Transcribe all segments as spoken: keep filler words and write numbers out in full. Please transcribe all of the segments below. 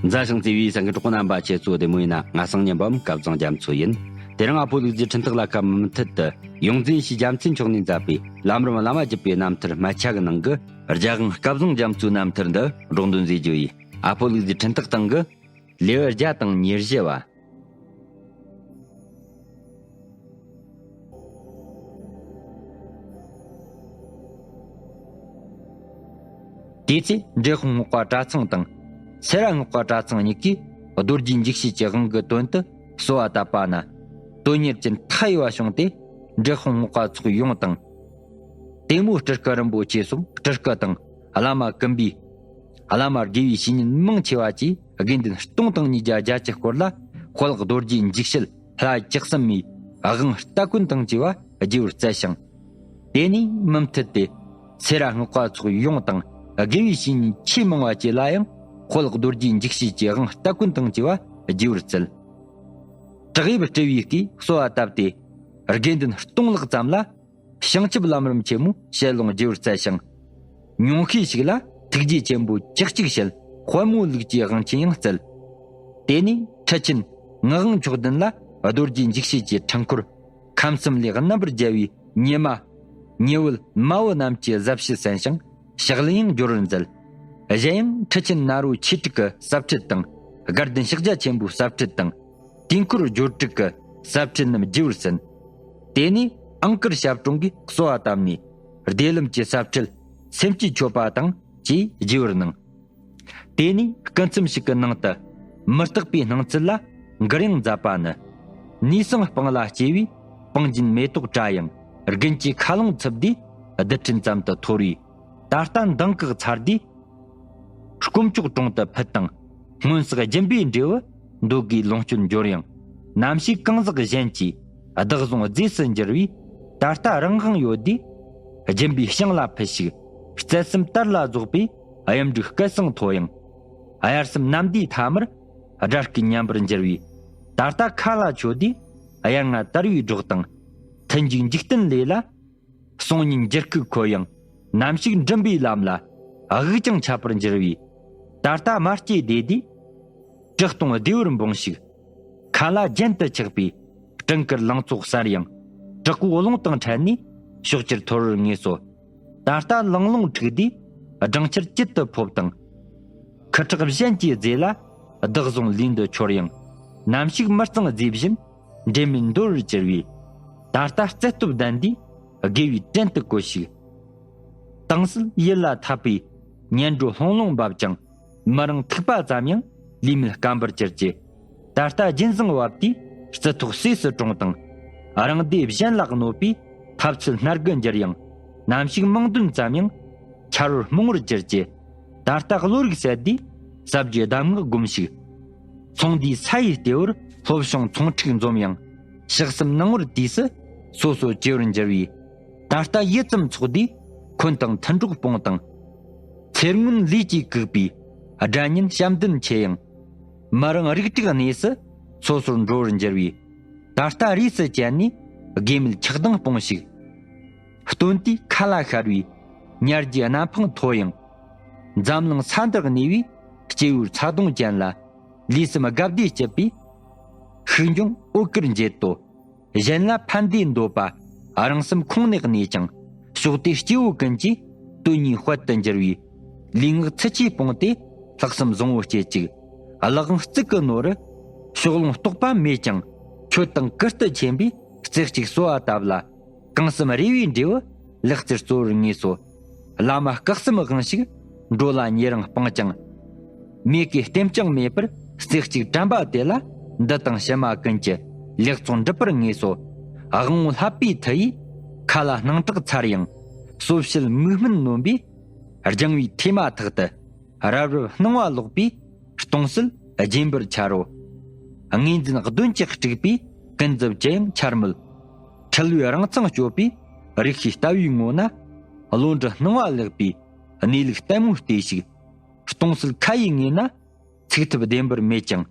མཛའ་ཞིང་བརྩེ་བའི་སེམས་ཀྱི་གྲོགས་པོ་རྣམ་པ། ཁྱེད་ཚོ་བདེ་མོ་ཡིན་ན། ང་སང་ཉིན་པའམ་སྐལ་བཟང་རྒྱ་མཚོ་ཡིན། དེ་རིང་ཨ་ཕོ་ལུག་རྫིའི་འཕྲིན་ཐག་ལ་ཁ་མུ་མཐུད་དུ་ཡོངས་འཛིན་ཡེ་ཤེས་རྒྱལ་མཚན་མཆོག་ནས་མཛད་པའི་ལམ་རིམ་བླ་མ་བརྒྱུད་པའི་རྣམ་ཐར་སྨད་ཆ་གི་ནང་གི་རྒྱལ་དབང་སྐལ་བཟང་རྒྱ་མཚོའི་རྣམ་ཐར་འདི་སྒྲོག་འདོན་མཛད་རྒྱུ་ཡིན། ཨ་ཕོ་ལུག་རྫིའི་འཕྲིན་ཐག་སྟེང་གི་ལེའུ་བརྒྱ་དང་ཉེར་བཞི་བ། དེ་ཚེ་འབྲས་སྤུངས་སྔགས་པ་གྲྭ་ཚང་དང་། སེ་ར་སྔགས་པ་གྲྭ་ཚང་གཉིས་ཀྱིས་རྡོ་རྗེ་འཇིགས་བྱེད་ཀྱི་དབང་གི་དོན་དུ་གསོལ་བ་བཏབ་པ་ན། དོན་གཉེར་ཅན་མཐའ་ཡས་པ་བྱུང་སྟེ། འབྲས་སྤུངས་སྔགས་པ་ཚོགས་ཡོངས་དང་། དེ་མོ་སྤྲུལ་སྐུ་རིན་པོ་ཆེ་སོགས་སྤྲུལ་སྐུ་དང་བླ་མ་ཀུན་པའི། བླ་མ་དགེ་བའི་བཤེས་གཉེན་མང་ཆེ་བ་བཅས་དགེ་འདུན་སྟོང་དང་ཉིས་བརྒྱ་བརྒྱད་ཅུ་སྐོར་ལ། དཔལ་རྡོ་རྗེ་འཇིགས་བྱེད་ལྷ་བཅུ་གསུམ་མའི་དབང་སྟ་གོན་དང་བཅས་པ་རྒྱས་པར་སྩལ་ཞིང་། དེ་ནས་མུ་མཐུད་དེ་སེ་ར་སྔགས་པ་ཚོགས་ཡོངས་དང་དགེ་བའི་བཤེས་གཉེན་ཆེས་མང་བ་བཅས་ལ་ཡང་དཔལ་རྡོ་རྗེ་འཇིགས་བྱེད་ཀྱི་དབང་སྟ་གོན་དང་བཅས་པ་རྒྱས་པར་སྩལ། བྲག་ཡིབ་སྤྲུལ་བའི་སྐུས་གསོལ་བ་བཏབ་སྟེ། དགེ་འདུན་སྟོང་ལྷག་ཙམ་ལ། བྱང་ཆུབ་ལམ་རིམ་ཆེན་མོའི་ཞལ་ལུང་རྒྱས་པར་སྩལ་ཞིང་། ཉུང་ཤས་ཤིག་ལ་ཐུགས་རྗེ་ཆེན་པོ་བཅུ་གཅིག་ཞལ་དཔལ་མོའི་ལུགས་ཀྱི་དབང་ཆེན་ཡང་སྩལ། དེ་ནས་ཁྲི་ཆེན་ངག་དབང་མཆོག་ལྡན་ལ་རྡོ་རྗེ་འཇིགས་བྱེད་ཀྱི་འཕྲུལ་འཁོར་ཁམས་གསུམ་ལས་རྣམ་པར་རྒྱལ་བའི་ཉི་མ། ཉི་འོད་མ་བུ་རྣམས་ཀྱི་ཟབ་ཞུ་གསན་ཞིང་ཕྱག་ལེན་ཡང་སྦྱོར་བར་མཛད། གཞན་ཡང་ཁྲི་ཆེན་ནཱ་རོ་ཆོས་དྲུག་གི་ཟབ་ཁྲིད་དང་། དགའ་ལྡན་ཕྱག་རྒྱ་ཆེན་པོའི་ཟབ་ཁྲིད་དང་། དུས་འཁོར་སྦྱོར་དྲུག་གི་ཟབ་ཁྲིད་རྣམས་རྒྱས་པར་གསན། དེ་ནས་ཨང་དཀར་ཞབས་དྲུང་གིས་གསོལ་བ་བཏབ་ནས། བདེ་ལམ་གྱི་ཟབ་ཁྲིད་སེམས་བསྐྱེད་མཆོད་པ་དང་བཅས་རྒྱས་པར་གནང་། དེ་ནས་སྐུ་མཚམས་ཤིག་གི་ནང་དུ་མུ་སྟེགས་པའི་སྣང་ཚུལ་ལ་མགུར་དབྱངས་མཛད་པ་ནི། ནུས་གསང་སྤང་ལ་སྐྱེས་པའི་སྤང་རྒྱན་མེ་ཏོག་བཀྲ་ཡང་། དགུན་གྱི་མཁའ་རླུང་འཚུབས་དུས་རྡུལ་ཕྲན་ཙམ་དུ་འཐོར་བས། ད་ལྟ་མདངས་ཀྱི་ཚར་དུས། དཀོན་མཆོག་དྲུང་དུ་ཕུལ་དང་། སྔོན་བསགས་སྦྱིན་པའི་འབྲས་བུ་འདོད་དགུའི་ལོངས་སྤྱོད་འབྱོར་ཡང་། ནམ་ཞིག་གང་ཟག་གཞན་གྱིས་བདག་བཟུང་རྫས་སུ་འགྱུར་བས། ད་ལྟ་རང་དབང་ཡོད་དུས། སྦྱིན་པའི་ཞིང་ལ་ཕུལ་ཞིག། རྩལ་གསུམ་དར་ལ་རྫོགས་པའི་གཡུ་འབྲུག་སྐད་གསང་མཐོ་ཡང་། དབྱར་གསུམ་གནམ་བདེ་མཐའ་མར་དགྲ་བགེགས་ཉམས་པར་འགྱུར་བས། ད་ལྟ་མཁའ་ལ་མཆོད་དུས་དབྱར་རྔ་དར་བའི་སྒྲོག་དང་། མཐུན་འཇུག་འཇིག་རྟེན་ལས་ལ། སང་ཉིན་འགྱུར་ཁུག་ཁོད་ཡང་། ནམ་ཞིག་འགྲིམ་པའི་ལམ་ལ་དབུགས་ཀྱང་ཆད་པར་འགྱུར་བས། ད་ལྟ་མ་སྐྱེས་དེ་དུས། གྲི་སྟོང་བདེ་བར་འབུངས་ཤིག། མཁའ་ལ་རྒྱན་དུ་ཆགས་པའི་སྤྲིན་དཀར་ལང་ཚོ་གསལ་ཡང་། དྲག་པོའི་རླུང་དང་འཕྲད་ནས་ཕྱོགས་བཅུར་འཐོར་བར་ངེས་སོ། ད་ལྟ་ལང་ལོང་འཁྲུགས་དུས་སྦྲང་ཆར་དཀྱིལ་དུ་ཕོབ་དང་། ཁུ་ཁྲག་གཞན་གྱི་རྫས་ལ་བདག་བཟུང་ལུས་འདི་འཆོར་ཡང་། ནམ་ཞིག་མི་གཙང་རྫས་བཞིན་འདྲེས་མའི་འདོར་བར་གྱུར་བས། ད་ལྟ་རྩལ་སྟོབས་ལྡན་དུས་དགེ་བའི་བྲན་དུ་བཀོལ་ཞིག། དྭངས་གསལ་ཡུལ་ལ་འཐབ་པའི་ཉལ་འགྲོ་ལྷུང་ལྷུང་འབབ་ཀྱང་། མི་རང་ཐུག་པ་ཙམ་ཡང་ལུས་མེད་སྐམ་པར་གྱུར་ཅིག། ད་ལྟ་རྒྱུན་བཟང་བབས་དུས་རྩི་ཐོག་ཟས་སུ་གྲོངས་དང་། རང་སྡེ་གཞན་ལ་གནོད་པའི་ཐབས་ཚུལ་སྣ་དགུ་འགྱུར་ཡང་། ནམ་ཞིག་མིང་འདོན་ཙམ་ཡང་ཆ་རོགས་རྨོངས་པར་གྱུར་ཅིག། ད་ལྟ་བློ་རིག་གསལ་དུས་ཟབ་རྒྱས་གདམས་ངག་སྒོམས་ཤིག། ཚོང་འདིའི་ས་ཡི་ལྟེ་བར་ལྷོ་བྱང་ཚོང་ཁྲིག་འཛོམས་ཡང་། ཕྱོགས་གསུམ་སྣང་བར་དུས་སུ་སོ་སོར་གྱེས་པར་འགྱུར་བས། ད་ལྟ་ཡུད་ཙམ་འཚོགས་དུས་འཁོན་དང་མཐུན་གྲོགས་སྤོང་དང་། ཚེ་སྔོན་ལས་ཀྱིས་བཀུག་པའི་དགྲ་གཉེན་བྱམས་ལྡན་ཆེ་ཡང་། མི་རང་རིགས་དྲུག་གནས་སུ་སོ་སོར་འགྲོ་བར་འགྱུར་བས། ད་ལྟ་རིས་སུ་བཅད་ནས་དགེ་མེད་ཆགས་སྡང་སྤོངས་ཤིག། སྟོན་དུས་མཁའ་ལ་ཤར་བའི་ཉ་རྒྱུའི་གནམ་འཕང་མཐོ་ཡང་། འཛམ་གླིང་ས་འདིར་གནས་པའི་སྐྱེ་བོའི་ཚ་གདུང་ཅན་ལ། ལུས་སེམས་དགའ་བདེ་སྐྱིད་པའི་ཤུགས་འབྱུང་འོད་དཀར་འགྱེད་དོ། གཞན་ལ་ཕན་བདེ་འདོད་པ་རང་སེམས་ཁོང་ནས་གནས་ཀྱང་། ཕྱོགས་དེ་སྐྱེ་བོ་ཀུན་གྱི་དོན་གཉིས་དཔལ་དུ་འགྱུར་བའི། ལུས་ངག་ཚུལ་གྱིས་སྤངས་ཏེ་ལྷག་བསམ་བཟང་བོ་སྐྱེད་ཅིག། གླུ་དབང་གཙུག་གི་ནོར་རུ་ཕྱོགས་ལྷུང་རྟོག་པ་མེད་ཀྱང་། མཆོད་དང་ཀིར་ཏི་ཆེན་པོས་རྩེ་གཅིག་གསོལ་བ་བཏབ་ལ། གང་བསམ་རེ་བའི་འབྲས་བུ་ལེགས་སྩལ་སྩོལ་བར་ངེས་སོ། བླ་མ་སྐུ་གསུམ་དབང་ཕྱུག་འགྲོ་ལ་ཉེ་རིང་སྤངས་ཀྱང་། མེད་ཀྱི་ལྟེམ་རྐྱང་མེད་པར་རྩེ་གཅིག་དྲན་པ་དེ་ལ། འདི་དང་ཕྱི་མ་ཀུན་གྱི་ལེགས་ཚོགས་འགྲུབ་པར་ངེས་སོ། དབང་པོ་ལྷག་པའི་མཐུ་ཡིས་མཁའ་ལ་སྣང་གྲགས་ཚར་ཡང་། སོ་བྱད་མིག་སྨན་སྣོན་པས་སྦྱང་བའི་ཐོས་མ་ཐག་ཏུ། རབ་རིབ་སྣང་བ་ལོག་པའི་སྟོང་གསལ་རྗེན་པར་འཆར་རོ། ངོས་འཛིན་གདོན་གྱིས་དཀྲུགས་པའི་ཀུན་རྫོབ་ཅི་ཡང་འཆར་མོད། འཁྲུལ་བའི་རང་མཚང་གཅོད་པའི་རིག་ཤེས་ལྟ་བུའི་ངོ་ན། བློ་འདྲི་སྣང་བ་ལེགས་པའི་གནས་ལུགས་ལྟད་མོ་བལྟས་ཤིག། སྟོང་གསལ་མཁའ་ཡི་ངོས་ན་ཚུགས་ཐུབ་བདེན་པར་མེད་ཀྱང་།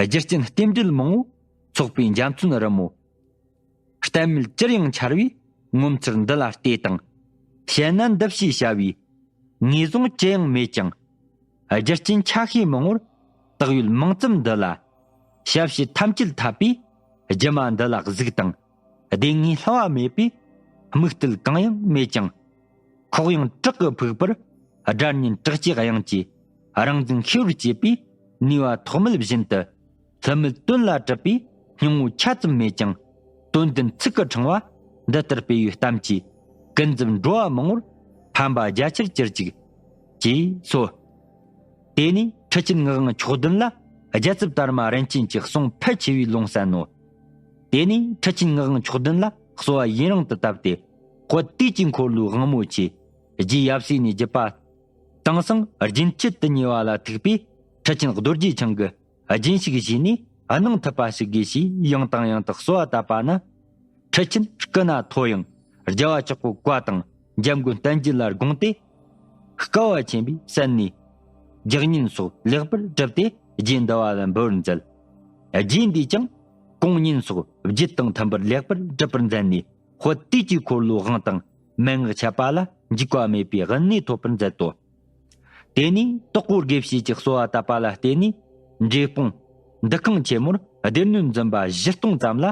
རྒྱུ་རྐྱེན་རྟེན་འབྲེལ་མང་བོ་ཚོགས་པའི་འཇའ་ཚོན་རི་མོ། གཏད་མེད་ཅིར་ཡང་འཆར་བའི་ངོ་མཚར་འདི་ལ་བལྟས་དང་། བཤད་ན་འདི་ཞེས་བྱ་བའི་ངེས་བཟུང་ཅི་ཡང་མེད་ཀྱང་། རྒྱུ་རྐྱེན་ཆ་ཤས་མང་བོར་ བརྟག་ཡུལ་མིང་ཙམ་འདི་ལ། ཞབས་ཕྱི་ཐམས་ཅད་འཐབ་པའི་སྒྱུ་མ་འདི་ལ་གཟིགས་དང་། བདེན་དངོས་བསླུ་བ་མེད་པའི་དམིགས་གཏད་གང་ཡང་མེད་ཀྱང་། ཁོག་ཡངས་བྲག་གི་ཕུག་པར་སྒྲ་སྙན་བྲག་ཅའི་དབྱངས་ཀྱིས་རང་བཙན་ཤེས་པར་བྱེད་པའི་ནུས་པ་ཐོགས་མེད་བཞིན་དུ། ལྷུ་མེད་དོན་ལ་གྲུབ་པའི་སྙིང་བོ་ཆ་ཙམ་མེད་ཀྱང་། དོན་ལྡན་ཚིག་གི་ཕྲེང་བ་འདི་ལྟར་སྤེལ་བའི་གཏམ་གྱིས། ཀུན་རྫོབ་འགྲོ་བ་མང་བོར་ཕན་པ་རྒྱ་ཆེར་གྱུར་ཅིག་ཅེས་སོ། དེ་ནས་ཁྲི་ཆེན་ངག་དབང་མཆོག་ལྡན་ལ་རྒྱལ་ཚབ་དར་མ་རིན་ཆེན་གྱི་གསུང་ཕལ་ཆེ་བའི་ལུང་གསན་ནོ། དེ་ནས་ཁྲི་ཆེན་ངག་དབང་མཆོག་ལྡན་ལ་གསོལ་བ་ཡུན་རིང་དུ་བཏབ་སྟེ། དཔལ་དུས་ཀྱི་འཁོར་ལོའི་དབང་མོ་ཆེ། རྗེ་ཡབ་སྲས་ནས་བརྒྱུད་པ། དེང་སང་རྒྱུན་གཅིག་ཏུ་ཉེ་བ་ལ་ཐུག་པའི་ཁྲི་ཆེན་རྡོ་རྗེ་འཆང་གི་རྒྱུན་ཞིག་བཞེས་ནས་གནང་ཐུབ་པ་ཞིག་དགོས་ཞེས་ཡང་དང་ཡང་དུ་གསོལ་བ་བཏབ་པ་ན། ཁྲི་ཆེན་སྐུ་ན་མཐོ་ཡང་རྒྱལ་བ་ཅག་པོ་བཀའ་དང་འཇམ་མགོན་བསྟན་རྒྱལ་ལ་དགོངས་ཏེ། སྐལ་བ་ཆེན་པོའི་སྲས་ནས་རྒྱགས་བརྙན་སོགས་ལེགས་པར་བསྒྲུབས་ཏེ་རྗེ་འདི་བ་ལ་འབུལ་བར་མཛད། རྗེ་འདིས་ཀྱང་སྐུ་བརྙན་སོགས་རྒྱུད་དང་མཐུན་པར་ལེགས་པར་བསྒྲུབས་པར་མཛད་ནས། དཔལ་དུས་ཀྱི་འཁོར་ལོའི་དབང་དང་མན་ངག་ཆད་པ་ལ་འཇིགས་པ་མེད་པའི་གནས་ཐོབ་པར་མཛད་དོ། དེ་ནས་དྭགས་པོ་དགེ་བཤེས་ཀྱི་གསོལ་བ་བཏབ་པ་ལ་བརྟེན་ནས། འབྲས་སྤུངས་འདུ་ཁང་ཆེན་མོར་སྡེ་སྣོད་འཛིན་པ་བཞི་སྟོང་ཙམ་ལ་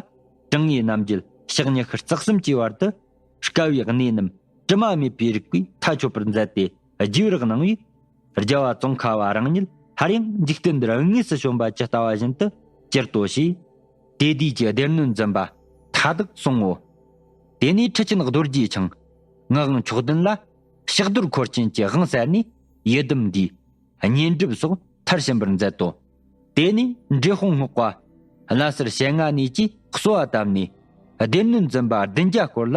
དྲང་ངེས་རྣམ་འབྱེད་ཕྱག་ཉི་ཤུ་རྩ་གསུམ་གྱི་བར་དུ་དཀའ་བའི་གནས་རྣམས་དྲི་མ་མེད་པའི་རིགས་པས་མཐའ་ཆོད་པར་མཛད་དེ་རྒྱས་པར་གནང་བས། རྒྱལ་བ་ཙོང་ཁ་པ་རང་ཉིད་སླར་ཡང་འཇིག་རྟེན་འདིར་དངོས་སུ་བྱོན་པ་ཇི་ལྟ་བ་བཞིན་དུ་གྱུར་ཏོ་ཞེས། དེ་དུས་ཀྱི་སྡེ་སྣོད་འཛིན་པ་མཐའ་དག་གསུང་ངོ་། དེ་ནས་ཁྲི་ཆེན་རྡོ་རྗེ་འཆང་ངག་དབང་མཆོག་ལྡན་ལ་ཕྱག་རྡོར་འཁོར་ཅན་གྱི་དབང་གསན་ནས་ཡི་དམ་འདིའི་བསྙེན་སྒྲུབ་སོགས་མཐར་ཕྱིན་པར་མཛད་དོ། དེ་ནས་འབྲས་སྤུངས་སྔགས་པ་བླ་སེར་ཞལ་ལྔ་ནས་ཀྱིས་གསོལ་བ་བཏབ་ནས། སྡེ་སྣོད་འཛིན་པ་བདུན་བརྒྱ་སྐོར་ལ་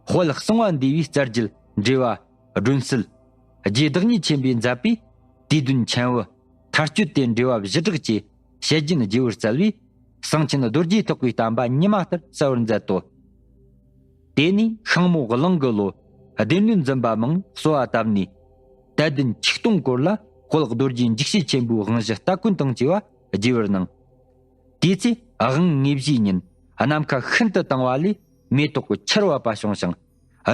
དཔལ་གསང་བ་འདུས་པའི་རྩ་རྒྱུད་འགྲེལ་བ་སྒྲོན་གསལ། རྗེ་བདག་ཉིད་ཆེན་པོས་མཛད་པའི་དུས་འདོན་ཆེན་བུ་མཐར་གཅོད་དེ་འགྲེལ་བ་བཞི་སྦྲགས་ཀྱི་བཤད་རྒྱུན་རྒྱས་པར་སྩལ་བས། གསང་ཆེན་རྡོ་རྗེ་ཐེག་པའི་བསྟན་པ་ཉི་མ་ལྟར་གསལ་བར་མཛད་དོ། དེ་ནས་ཤིང་མོ་གླང་གི་ལོ་སྡེ་སྣོད་འཛིན་པ་མང་གསོལ་བ་བཏབ་ནས། དད་ལྡན་ཆིག་སྟོང་སྐོར་ལ་དཔལ་རྡོ་རྗེ་འཇིགས་བྱེད་ཆེན་པོའི་དབང་བཞི་སྟ་གོན་དང་བཅས་པ་རྒྱས་པར་གནང་། དེའི་ཚེ་དབང་ངེས་བཞིའི་ཉིན་ནམ་མཁའ་ཤིན་ཏུ་དྭངས་པ་ལས་མེ་ཏོག་གི་ཆར་བབས་པ་བྱུང་ཞིང་།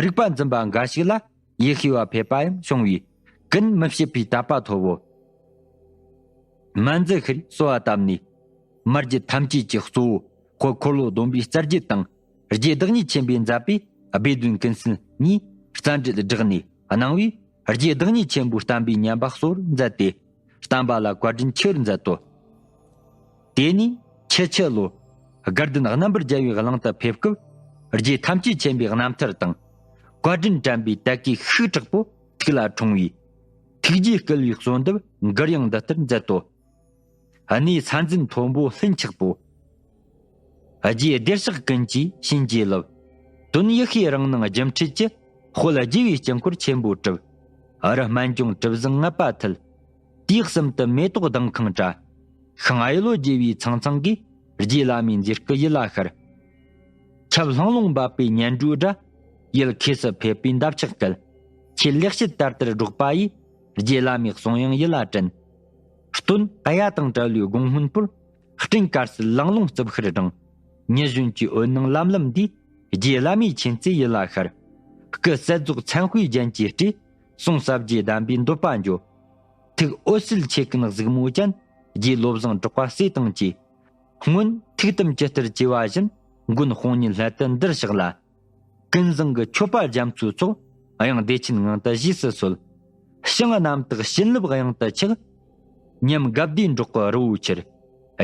རིག་པ་འཛིན་པ་འགའ་ཞིག་ལ་ཡིད་ཤེས་པ་ཕེབས་པ་ཡང་བྱུང་བས། ཀུན་མི་ཕྱེད་པའི་དད་པ་ཐོབ་བོ། མ་འཛི་ཤེས་གསོལ་བ་བཏབ་ནས། མ་རྒྱུད་ཐམས་ཅད་ཀྱི་གཙོ་བོ་དཔལ་འཁོར་ལོ་སྡོམ་པའི་རྩ་རྒྱུད་དང་། རྗེ་བདག་ཉིད་ཆེན་པོས་མཛད་པའི་སྦས་དོན་ཀུན་གསལ་གཉིས་རྩ་འགྲེལ་བསྒྲགས་ནས་གནང་བས། རྗེ་བདག་ཉིད་ཆེན་པོའི་བསྟན་པའི་ཉམས་པ་གསོ་བར་མཛད་དེ། བསྟན་པ་ལ་བཀའ་དྲིན་ཆེ་བར་མཛད་དོ། དེ་ནས་ཁྱི་ཁྱི་ལོ། དགའ་ལྡན་རྣམ་པར་རྒྱལ་བའི་གླིང་དུ་ཕེབས་སྐབས། རྗེ་ཐམས་ཅད་མཁྱེན་པའི་རྣམ་ཐར་དང་། བཀའ་དྲིན་དྲན་པའི་དད་ཀྱི་ཤུགས་དྲག་པོ་ཐུགས་ལ་འཁྲུངས་པས། ཐུགས་རྗེས་བསྐུལ་བའི་གསོལ་འདེབས་མགུར་དབྱངས་འདི་ལྟར་མཛད་དོ། གནས་ས་འཛིན་མཐོན་པོ་ལྷུན་ཆགས་པོ། རྗེ་བདེར་གཤེགས་ཀུན་གྱི་བྱིན་གྱིས་བརླབས། དོན་ཡེ་ཤེས་རང་སྣང་སྒྱུ་འཕྲུལ་གྱི། དཔལ་རྒྱལ་བའི་དཀྱིལ་འཁོར་ཆེན་པོ་གྲུབ། ཨ་རུ་སྨན་ལྗོངས་གྲུ་གཟིངས་རྔུབ་པ་མཐིལ། དུས་གསུམ་དུ་མེ་ཏོག་ལྡིང་ཁང་བཀྲ། ཤིང་གཡུ་ལོ་རྒྱས་པའི་ཚང་ཚང་གིས། རྗེ་བླ་མའི་མཛེས་སྐུ་ཡིད་ལ་ཤར། ཁྱབ་ལྷུང་ལྷུང་འབབ་པའི་སྙན་སྒྲོན་སྒྲ། ཡུལ་ཁོངས་སུ་ཕེབས་པའི་འདབ་ཆགས་སྐད། ཁྱེད་ལེགས་བཤད་དར་དར་སྒྲོག་པ་ཡིས། རྗེ་བླ་མའི་གསུང་དབྱངས་ཡིད་ལ་དྲན། སྟོན་ཨ་ཡ་དང་བྲལ་བའི་དགོང་སྔོན་པོར། སྤྲིན་དཀར་སེར་ལང་ལོང་རྩུབ་ཤར་སྦྲང་། ཉི་གཞོན་གྱི་འོད་སྣང་ལམ་ལམ་འདིས། རྗེ་བླ་མའི་མཁྱེན་བརྩེ་ཡིད་ལ་ཤར། སྐུ་གསལ་རྫོགས་མཚན་དཔེའི་རྒྱན་གྱིས་སྤྲས། གསུང་ཟབ་རྒྱས་གདམས་པའི་འདོད་པ་འཇོ། ཐུགས་འོད་གསལ་ཆེ་ཀུན་གཟིགས་མོ་ཅན། རྗེ་བློ་བཟང་གྲགས་པ་སྲས་དང་བཅས། སྔོན་ཐུགས་དམ་ཇི་ལྟར་བགྱི་བ་བཞིན། མགོན་དཔུང་གཉེན་སླད་དུ་འདིར་གཤེགས་ལ། ཀུན་བཟང་གི་མཆོད་པ་རྒྱ་མཚོའི་ཚོགས། དབྱངས་བདེ་ཆེན་ངང་དུ་ཞེས་སུ་གསོལ། ཞིང་རྣམ་དག་བྱིན་རླབས་དབྱངས་དུ་ཆགས། ཉམས་དགའ་བདེའི་འབྲོག་གི་རི་བོའི་ཆར།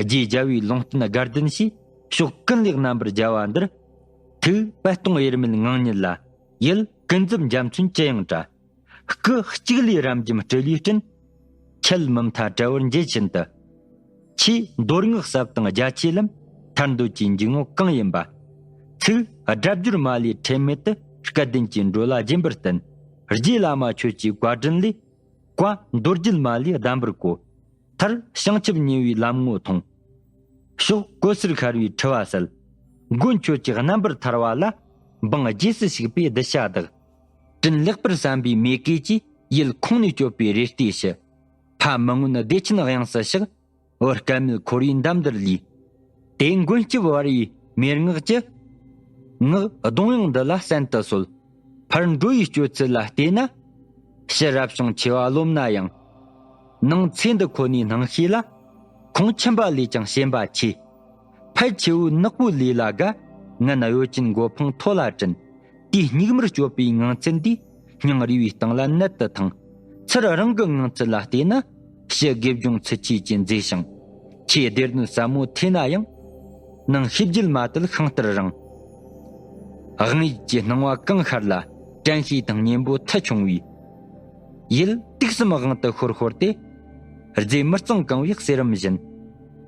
རྗེ་རྒྱལ་བའི་ལུང་བསྟན་དགའ་ལྡན་ཞེས། ཕྱོགས་ཀུན་ལེགས་རྣམ་པར་རྒྱལ་བ་འདིར། ཐུགས་དཔལ་སྟོང་དབྱེར་མེད་ངང་ཉིད་ལ། ཡིད་ཀུན་རྫོབ་འཇའ་ཚོན་ཅི་ཡང་བཀྲ། སྐུ་གཅིག་ལས་རབ་འབྱམས་སྤྲུལ་པའི་སྤྲིན། ཁྱེད་མུ་མཐའ་བྲལ་བར་མཇལ་ཕྱིར་དུ། ཆེས་མདོ་སྔགས་ཟབ་དང་རྒྱ་ཆེའི་ལམ། ཐར་འདོད་ཀྱི་འཇུག་ངོགས་གང་ཡིན་པ། ཚིག་སྒྲ་བསྒྱུར་མ་ལུས་ཁྲེལ་མེད་དུ། སྐལ་ལྡན་གྱི་འགྲོ་ལ་སྦྱིན་པར་བསྟན། རྗེ་བླ་མ་ཁྱོད་ཀྱི་བཀའ་དྲིན་ལས། བཀའ་མདོ་རྒྱུད་མ་ལུས་གདམས་པར་གོ། མཐར་བྱང་ཆུབ་ཉེ་བའི་ལམ་ངོ་མཐོང་། ཕྱོགས་གོས་སེར་ཤར་བའི་འཁྲི་བ་སལ། མགོན་ཁྱོད་ཀྱི་རྣམ་པར་ཐར་བ་ལ། འབངས་རྗེས་སུ་ཞུགས་པའི་གདུལ་བྱ་བདག་དྲིན་ལེགས་པར་བསམ་པའི་མོས་གུས་ཀྱིས། ཡུལ་ཁོངས་ནས་སྐྱོབ་པའི་རེ་ལྟོས་ཞུ། ཕ་མི་མངོན་བདེ་ཆེན་དབྱངས་སུ་གཤེགས། འོད་དཀར་མེ་འཁོར་བའི་འདམ་དུ་ལུས། དེ་མགོན་སྐྱབས་བར་བའི་མན་ངག་གི། ངག་གདོང་དབྱངས་འདི་ལ་གསན་དུ་གསོལ། ཕར་འགྲོ་བའི་སྤྱོད་ཚུལ་ལ་བལྟས་ན། ཕྱི་རབ་བྱུང་ཆེ་བ་རློམ་ན་ཡང་། ནང་ཚེ་འདི་ཁོ་ནའི་སྣང་ཤས་ལ། ཁོང་ཁྱིམ་པ་ལས་ཀྱང་ཞེན་པ་ཆེ། ཕལ་ཆེ་བོའི་ནག་པོའི་ལས་ལ་དགའ། ངན་གཡོ་ཅན་མགོ་འཕང་མཐོ་ལ་དྲན། དེའི་སྙིགས་མར་སྤྱོད་པའི་ངང་ཚུལ་འདིས། སྙིང་རུས་པའི་སྟེང་ལ་ནད་དུ་ཐང་། ཚུར་རང་གི་ངང་ཚུལ་ལ་བལྟས་ན། ཕྱི་དགེ་སྦྱོང་ཚུལ་ཆེས་ཀྱི་མཛེས་ཤིང་། ཆེས་བདེ་ལྡན་ཟབ་མོ་ཐོས་ན་ཡང་། ནང་ཤེས་བརྒྱུད་མ་དད་ཤིང་ལྟར་རིང་། དབང་ཡུལ་གྱི་སྣང་བ་གང་ཤར་ལ། དྲན་ཤེས་དང་གཉེན་པོ་མཐུ་ཆུང་བས། ཡིད་དུག་གསུམ་དབང་དུ་ཤོར་ཤོར་ཏེ། རྫས་མི་གཙང་གང་བའི་གསེར་རམ་བཞིན།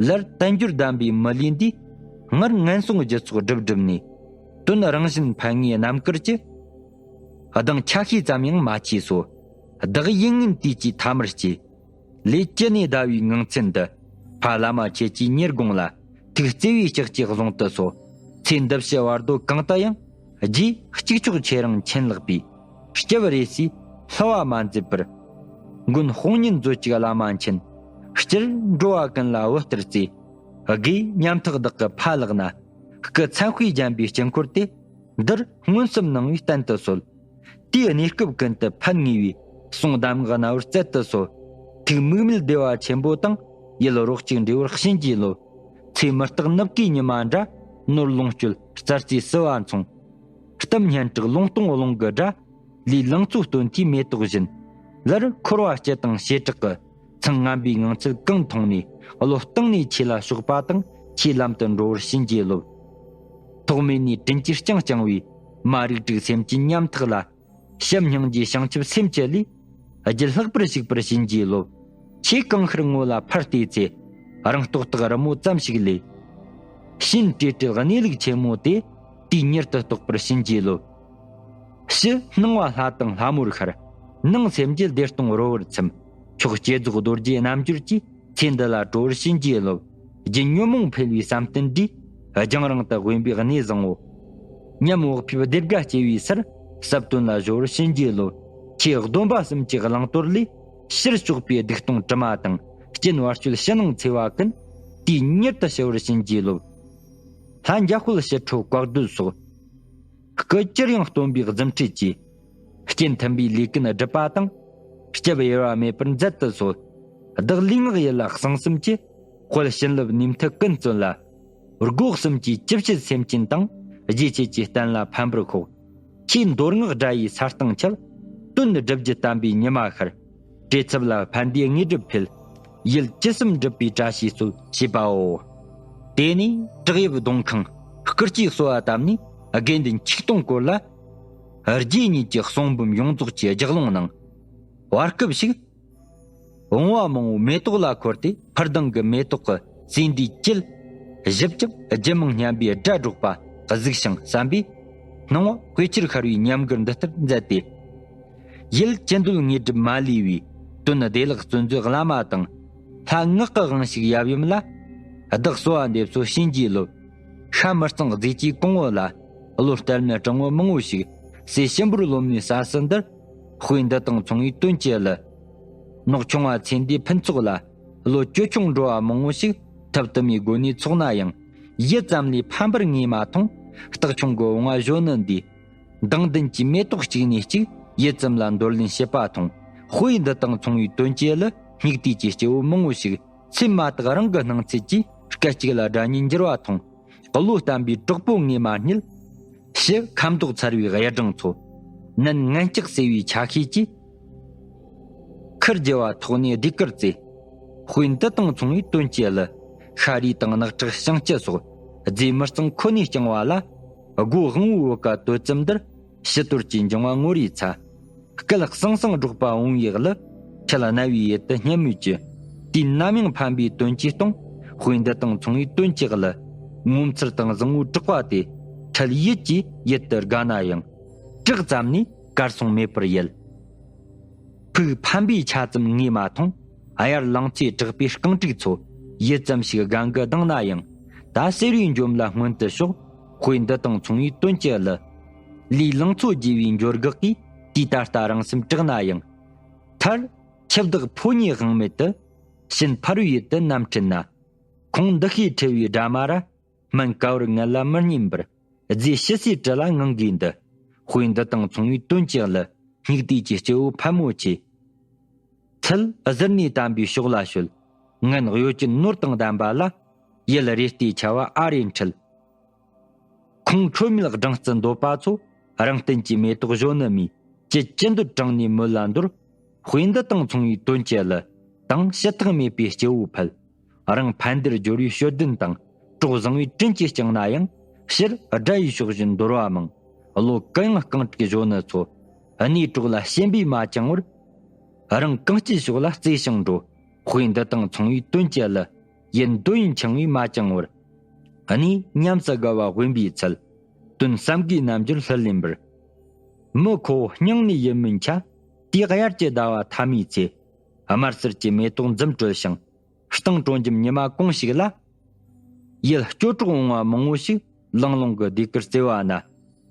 ལར་དལ་འབྱོར་གདམས་པའི་མི་ལུས་འདིས། སྔར་ངན་སོང་སྒྱུ་ཚོགས་སྒྲིབ་སྒྲིབ་ནས། དོན་རང་བཞིན་ཕན་ངེས་རྣམ་དཀར་གྱི། གདངས་ཆ་ཤས་ཙམ་ཡང་མ་མཆིས་སོ། བདག་ཡིད་ངན་དུས་ཀྱི་ཐ་མར་སྐྱེས། ལས་ཅི་ནས་འདའ་བའི་ངང་ཚུལ་འདི། ཕ་བླ་མ་ཁྱེད་ཀྱི་ཉེར་དགོངས་ལ། ཐུགས་བརྩེ་བའི་ལྕགས་ཀྱུས་བཟུང་དུ་གསོལ། ཚེ་འདི་ཕྱི་བར་དོ་གང་དུ་ཡང་། རྗེས་གཅིག་ཆོག་ཁྱེད་རང་མཁྱེན་ལགས་པས། སྐྱབས་རེ་ཟུང་བསླུ་བ་མ་མཛད་པར། མགོན་དཔུང་གཉེན་མཛོད་ཅིག་བླ་མ་མཁྱེན། སྤྱིར་འགྲོ་བ་ཀུན་ལ་བུ་ལྟར་བརྩེ། དགེ་ཉམ་ཐག་བདག་གི་ཕ་ལགས་ན། སྐུ་མཚན་དཔེས་བརྒྱན་པའི་དཀྱིལ་འཁོར་དེ། འདིར་མངོན་སུམ་སྣང་བས་བསྟན་དུ་གསོལ། དེའི་གནས་སྐབས་ཀུན་ཏུ་ཕན་ངེས་པའི། གསུང་གདམས་ངག་རྣ་བར་སྩལ་དུ་གསོལ། ཐུགས་དམིགས་མེད་བདེ་བ་ཆེན་པོ་དང་། ཡིད་རོགས་གཅིག་འབྲེལ་བར་བྱིན་གྱིས་རློབས། ཚེ་མི་རྟག་ནུབ་ཀའི་ཉི་མ་འདྲ། ནོར་ལོངས་སྤྱོད་རྩྭ་རྩེའི་བསིལ་བ་མཚུངས། གཏམ་སྙན་གྲགས་ལུང་སྟོང་རླུང་གི་སྒྲ། ལས་ལང་ཚོའི་སྟོན་ཐོས་མེ་ཏོག་བཞིན། ལར་འཁོར་བ་སྤྱི་དང་བྱེ་བྲག་གི། ཚང་ངན་པའི་ངང་ཚུལ་གང་མཐོང་ནས། བློ་གཏིང་ནས་ཆོས་ལ་ཕྱོགས་པ་དང་། ཆོས་ལམ་དུ་འགྲོ་བར་བྱིན་གྱིས་རློབས། ཐོག་མེད་ནས་དྲིན་གྱིས་བསྐྱངས་བསྐྱངས་པའི། མ་རིག་དྲུག་སེམས་ཀྱི་ཉམ་ཐག་ལ། བྱམས་སྙིང་རྗེ་བྱང་ཆུབ་སེམས་ཀྱི་ལས། རྒྱུད་ལྷག་པར་ཞུགས་པར་བྱིན་གྱིས་རློབས། ཆོས་གང་ཤར་ངོ་ལ་ཕར་བལྟས་ཚེ། རང་རྟོགས་རྟགས་རི་མོ་ཙམ་ཞིག་ལས། ཤིན་ཏུ་བྲེལ་གནས་ལུགས་ཆེན་མོ་དེ། དུས་མྱུར་དུ་རྟོགས་པར་བྱིན་གྱིས་རློབས། ཕྱི་སྣང་བ་ལྷ་དང་ལྷ་མོར་ཤར། ནང་སེམས་ཀྱི་བདེ་སྟོང་རོལ་བར་འཚམ། ཕྱོགས་བསྐྱེད་རྫོགས་རྡོ་རྗེ་རྣམ་འགྱུར་གྱིས། ཚེ་འདི་ལ་གྲོལ་བར་བྱིན་གྱིས་རློབས། རྒྱུ་ཉོན་མོངས་འཕེལ་བའི་བསམ་གཏན་འདིས། རྒྱང་རིང་དུ་དབེན་པའི་གནས་བཟང་བོ། ཉམས་བག་ཕེབས་བདེ་དགའ་སྐྱེ་བའི་སར། ཟབ་དོན་ལ་གཞོལ་བར་བྱིན་གྱིས་རློབས། ཆོས་སྡོམ་པ་གསུམ་གྱི་བླང་དོར་ལས། ཕྱིར་ཕྱོགས་པའི་སྡིག་ལྟུང་དྲི་མ་དང་། རྐྱེན་བར་གཅོད་ཕྱི་ནང་འཚེ་བ་ཀུན། དུས་མྱུར་དུ་ཞི་བར་བྱིན་གྱིས་རློབས། ལྷ་འཇམ་དཔལ་ཕྱི་ཁྲོ་བཀའ་སྡོད་སོགས། སྐུ་ཅིར་ཡང་སྟོན་པའི་རྫུ་འཕྲུལ་གྱིས། རྐྱེན་མཐུན་པའི་ལས་ཀུན་སྒྲུབ་པ་དང་། སྐྱབས་གཡེལ་བ་མེད་པར་མཛད་དུ་གསོལ། བདག་ལུས་ངག་ཡིད་ལ་གསང་གསུམ་གྱི། དཔལ་བྱིན་རླབས་ནུས་མཐུ་ཀུན་བརྩོན་ལ། སྒོ་གསུམ་གྱི་བཅུ་བཞི་སེམས་ཅན་དང་། རྗེ་ཁྱེད་ཀྱི་བསྟན་ལ་ཕན་པར་ཤོག། ཁྱེད་མདོ་སྔགས་སྒྲ་ཡི་ས་སྟེང་ཁྱབ། དོན་སྒྲུབ་རྒྱུ་དམ་པའི་ཉི་མ་ཤར། བྲེལ་འཚུབ་ལ་ཕན་བདེའི་དངོས་གྲུབ་འཕེལ། ཡུལ་ཅི་གསུམ་འགྲུབ་པའི་བཀྲ་ཤིས་སྩོལ། ཞེས་པའོ། དེ་ནས་བྲག་ཡབ་གདོང་ཁང་། སྐུ་སྐྱེ་གསོལ་བ་བཏབ་ནས། དགེ་འདུན་ཆིག་སྟོང་སྐོར་ལ། རྗེ་ཉིད་ཀྱི་གསུང་འབུམ་ཡོངས་རྫོགས་ཀྱི་ལྗགས་ལུང་གནང་། བར་སྐབས་ཤིག། བུང་བ་མང་བོ་མེ་ཏོག་ལ་འཁོར་ཏེ། ཕུར་མདངས་ཀྱི་མེ་ཏོག་གི་ཟེའུ་འབྲུའི་དཀྱིལ། བཞུར་ཀྱང་རྒྱུད་མང་སྙན་པའི་སྒྲ་སྒྲོག་པ་གཟིགས་ཤིང་བསམ་པས། སྣང་བ་དཔེ་ཆར་ཤར་བའི་ཉམས་མགུར་འདི་ལྟར་མཛད་དེ། ཡུལ་ཅི་འདོད་དངོས་གྲུབ་མ་ལུས་པའི། དོན་བདེ་བླག་བརྩོན་མཛད་བླ་མ་དང་། ལྷ་ངག་གི་དབང་ཕྱུག་ཡབ་ཡུམ་ལ། བདག་གསོལ་བ་འདེབས་སོ་བྱིན་གྱིས་རློབས། ཤ་མི་གཙང་རྫས་ཀྱི་གོང་འོག་ལ། བློ་གཏད་མེད་སྤྲང་བོ་མང་བོ་ཞིག། སྲས་ཕྱི་འབུར་ལོ་མའི་ས་སྲིད་འདིར། དཔེ་འདི་དང་མཚུངས་པའི་དོན་གྱི་གླུ། ནག་ཆུང་བ་ཚེ་འདིའི་ཕུན་ཚོགས་ལ། བློ་ཅོལ་ཆུང་འགྲོ་བ་མང་བོ་ཞིག། ཐབས་དུ་མའི་སྒོ་ནས་ཚོགས་ན་ཡང་། ཡུད་ཙམ་ལས་ཕམ་པར་ངེས་མ་མཐོང་། སྟག་ཆུང་གི་བུང་བ་གཞོན་ནུ་འདིས། མདངས་ལྡན་གྱི་མེ་ཏོག་གཅིག་ནས་གཅིག། ཡུད་ཙམ་ལ་འདོར་ལེན་བྱེད་པ་མཐོང་། དཔེ་འདི་དང་མཚུངས་པའི་དོན་གྱི་གླུ། སྙིགས་དུས་ཀྱི་སྐྱེ་བོ་མང་བོ་ཞིག། སེམས་མ་ཐག་རང་གི་སྣང་ཚུལ་གྱིས། སྐད་ཅིག་ལ་སྒྲ་སྙན་འགྱུར་བ་མཐོང་། བློ་བརྟན་པའི་གྲོགས་པོ་ངེས་མ་རྙེད། ཕྱི་ཁ་མདོག་མཚར་བའི་གཡུ་སྦྲང་ཚོ། ནན་ངན་ལྕགས་སེར་བའི་ཆ་ཤས་ཀྱིས། ཁུར་རྒྱུ་བ་ཐོག་ནས་ཟློས་གར་རྩེ། དཔེ་འདི་དང་མཚུངས་པའི་དོན་གྱི་གླུ། ཤ་རུས་དང་རྣག་ཁྲག་བྱང་ཆུབ་སོགས། རྫས་མི་གཙང་ཁོ་ནས་བསྐྱངས་པ་ལ། སྒོ་དབང་བོའི་བུ་ག་དོད་ཙམ་འདིར། ཕྱི་དོར་གྱི་འབྱུང་བ་ངོ་རིས་ཚ། སྐད་གསང་གསང་སྒྲོག་པ་བུང་བའི་གླུ། ཁྲལ་རྣ་བའི་ཡུལ་དུ་སྙན་མོས་ཀྱི། དུས་ནམ་ཡང་ཕན་པའི་དོན་གྱིས་སྟོང་། དཔེ་འདི་དང་མཚུངས་པའི་དོན་གྱི་གླུ། ངོ་མཚར་དང་བཟང་བོའི་གྲགས་པ་དེ། ཁྲལ་ཡིད་ཀྱིས་ཡིད་དུ་དགའ་ན་ཡང་། བྲག་ཙམ་ནས་གར་སོང་མེད་པར་ཡལ། ཕུགས་ཕན་པའི་ཆ་ཙམ་ངས་མ་མཐོང་། གཡར་ལང་ཚོས་དྲེགས་པའི་རྐང་དྲུག་ཚོ། ཡུད་ཙམ་ཞིག་སྒང་གི་ལྡང་ན་ཡང་། ད་སེར་བའི་འཇོམས་ལ་སྔོན་དུ་ཕྱོགས། དཔེ་འདི་དང་མཚུངས་པའི་དོན་གྱི་གླུ། ལས་ལང་ཚོ་རྒྱས་པའི་འགྱུར་འགག་གིས། དུས་ད་ལྟ་རང་སེམས་དྲེགས་ན་ཡང་། མཐར། འཆི་བདག་ཕོ་ཉའི་དབང་མེད་དུ། གཤིན་ཕ་རོལ་ཡུལ་དུ་རྣམ་འཁྲུལ་ན། ཁོང་འདུ་ཤེས་འཁྲུལ་བའི་སྒྲ་མ་ར། སྨན་ག་བུར་ངལ་ལ་མི་སྙན་པར། རྫས་ཕྱི་སའི་དྲི་ལ་ངང་གིས་འདུ། དཔེ་འདི་དང་མཚུངས་པའི་དོན་གྱི་གླུ། སྙིགས་དུས་ཀྱི་སྐྱེ་བོ་ཕལ་མོ་ཆེ། ཚུལ་གཟིར་ནས་དམ་པའི་ཕྱོགས་ལ་བྱོལ། ངན་གཡོ་ཅན་ནོར་དང་ལྡན་པ་ལ། ཡུལ་རེ་ལྟའི་ཆ་བ་ཨ་རེ་འཁྲིད། ཁོང་ཁྲོ་མེད་སྦྲང་རྩི་འདོད་པ་ཚོ། རང་བསྟན་གྱི་མེ་ཏོག་གཞོན་ནུ་མའི། ཅི་ཅི་འདོད་དྲངས་ནས་མོད་ལ་འདོར། དཔེ་འདི་དང་མཚུངས་པའི་དོན་གྱི་གླུ། དང་བྱེ་ཐང་མེད་པའི་སྐྱེ་བོ་ཕུལ། རང་ཕན་བདེར་སྦྱོར་བའི་དཔྱོད་ལྡན་དང་། གྲོགས་བཟང་བའི་དྲིན་གྱིས་བསྐྱངས་ན་ཡང་། ཕྱིར་དགྲ་ཡི་ཕྱོགས་བཞིན་འདོར་བ་མང་། བློ་གུ་ཡངས་རྐང་དྲུག་གཞོན་ནུ་ཚོ། གནས་གྲོགས་ལ་ཞེན་པས་མ་བཅིངས་བར། རང་གང་སྐྱིད་ཕྱོགས་ལ་བརྩེ་ཞིང་འགྲོ། དཔེ་འདི་དང་མཚུངས་པའི་དོན་གྱི་གླུ། ཡིད་འདོད་ཡིན་འཆིང་བས་མ་བཅིངས་བར། གནས་ཉམས་སུ་དགའ་བ་དབེན་པའི་ཚུལ། དོན་བསམ་དགའི་རྣལ་འབྱོར་ལྷུར་ལེན་པར། མི་ཁོ་བོ་སྙིང་ནས་ཡིད་སྨོན་འཆའ། དེའི་དབྱར་གྱི་ཟླ་བ་ཐ་མའི་ཚེ། དམར་སེར་གྱི་མེ་ཏོག་འཛུམ་གྲོལ་ཞིང་། སྟེང་དྲོ་འཇམ་ཉི་མ་གུང་ཞིག་ལ། ཡུལ་སྐྱོ་གྲོགས་འོང་བ་མང་བོ་ཞིག་ལང་ལོང་གི་ཟློས་གར་རྩེ་བ་ན།